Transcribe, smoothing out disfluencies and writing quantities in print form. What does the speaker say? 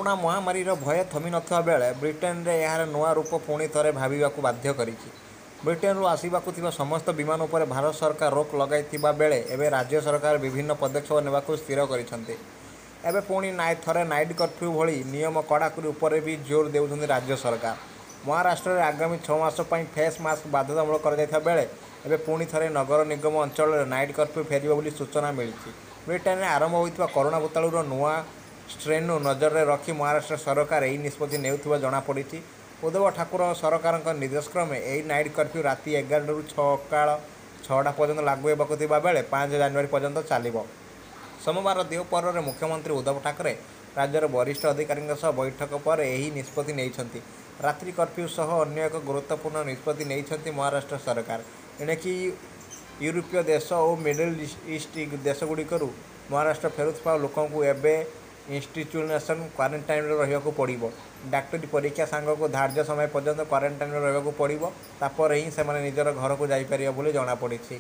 Corona ମହାମାରୀର ଭୟ ଥମି ନଥିବା ବେଳେ ବ୍ରିଟେନରେ ଏହାର ନୂଆ ରୂପ ପୁଣି ଥରେ ଭାବିବାକୁ ବାଧ୍ୟ କରିଛି। ବ୍ରିଟେନରୁ ଆସିବାକୁ ଥିବା ସମସ୍ତ ବିମାନ ଉପରେ ଭାରତ ସରକାର ରୋକ ଲଗାଇଥିବା ବେଳେ ଏବେ ରାଜ୍ୟ ସରକାର ବିଭିନ୍ନ ପଦକ୍ଷେପ ନେବାକୁ ସ୍ଥିର କରିଛନ୍ତି। ଏବେ ପୁଣି ଥରେ ନାଇଟ୍ କର୍ଫ୍ୟୁ ଭଳି ନିୟମ କଡ଼ାକଡ଼ି ଉପରେ ବି ଜୋର ଦେଉଛନ୍ତି ରାଜ୍ୟ ସରକାର। ମହାରାଷ୍ଟ୍ରରେ ଆଗାମୀ 6 ମାସ ପାଇଁ ଫେସ୍ ମାସ୍କ ବାଧ୍ୟତାମୂଳକ କରାଯାଇଥିବା ବେଳେ ଏବେ ପୁଣି ଥରେ ନଗର ନିଗମ ଅଞ୍ଚଳରେ ନାଇଟ୍ କର୍ଫ୍ୟୁ ଫେରିବ ବୋଲି ସୂଚନା ମିଳିଛି। ବ୍ରିଟେନରେ ଆରମ୍ଭ ହୋଇଥିବା କରୋନା ଭୂତାଣୁର ନୂଆ ଷ୍ଟ୍ରେନ୍କୁ ନଜରରେ ରଖି ମହାରାଷ୍ଟ୍ର ସରକାର ଏହି ନିଷ୍ପତ୍ତି ନେଉଥିବା ଜଣାପଡ଼ିଛି। ଉଦ୍ଧବ ଠାକରେ ସରକାରଙ୍କ ନିର୍ଦ୍ଦେଶକ୍ରମେ ଏହି ନାଇଟ୍ କର୍ଫ୍ୟୁ ରାତି 11ଟାରୁ ସକାଳ 6ଟା ପର୍ଯ୍ୟନ୍ତ ଲାଗୁ ହେବାକୁ ଥିବା ବେଳେ 5 ଜାନୁଆରୀ ପର୍ଯ୍ୟନ୍ତ ଚାଲିବ। ସୋମବାର ଦ୍ୱିପ୍ରହରରେ ମୁଖ୍ୟମନ୍ତ୍ରୀ ଉଦ୍ଧବ ଠାକରେ ରାଜ୍ୟର ବରିଷ୍ଠ ଅଧିକାରୀଙ୍କ ସହ ବୈଠକ ପରେ ଏହି ନିଷ୍ପତ୍ତି ନେଇଛନ୍ତି। ରାତ୍ରି କର୍ଫ୍ୟୁ ସହ ଅନ୍ୟ ଏକ ଗୁରୁତ୍ୱପୂର୍ଣ୍ଣ ନିଷ୍ପତ୍ତି ନେଇଛନ୍ତି ମହାରାଷ୍ଟ୍ର ସରକାର। ଏଣିକି ୟୁରୋପୀୟ ଦେଶ ଓ ମିଡଲ ଇଷ୍ଟ ଦେଶଗୁଡ଼ିକରୁ ମହାରାଷ୍ଟ୍ର ଫେରୁଥିବା ଲୋକଙ୍କୁ ଏବେ ଇନଷ୍ଟିଚ୍ୟୁସନାଲ କ୍ୱାରେଣ୍ଟାଇନରେ ରହିବାକୁ ପଡ଼ିବ। ଡାକ୍ତରୀ ପରୀକ୍ଷା ସାଙ୍ଗକୁ ଧାର୍ଯ୍ୟ ସମୟ ପର୍ଯ୍ୟନ୍ତ କ୍ୱାରେଣ୍ଟାଇନରେ ରହିବାକୁ ପଡ଼ିବ। ତାପରେ ହିଁ ସେମାନେ ନିଜର ଘରକୁ ଯାଇପାରିବେ ବୋଲି ଜଣାପଡ଼ିଛି।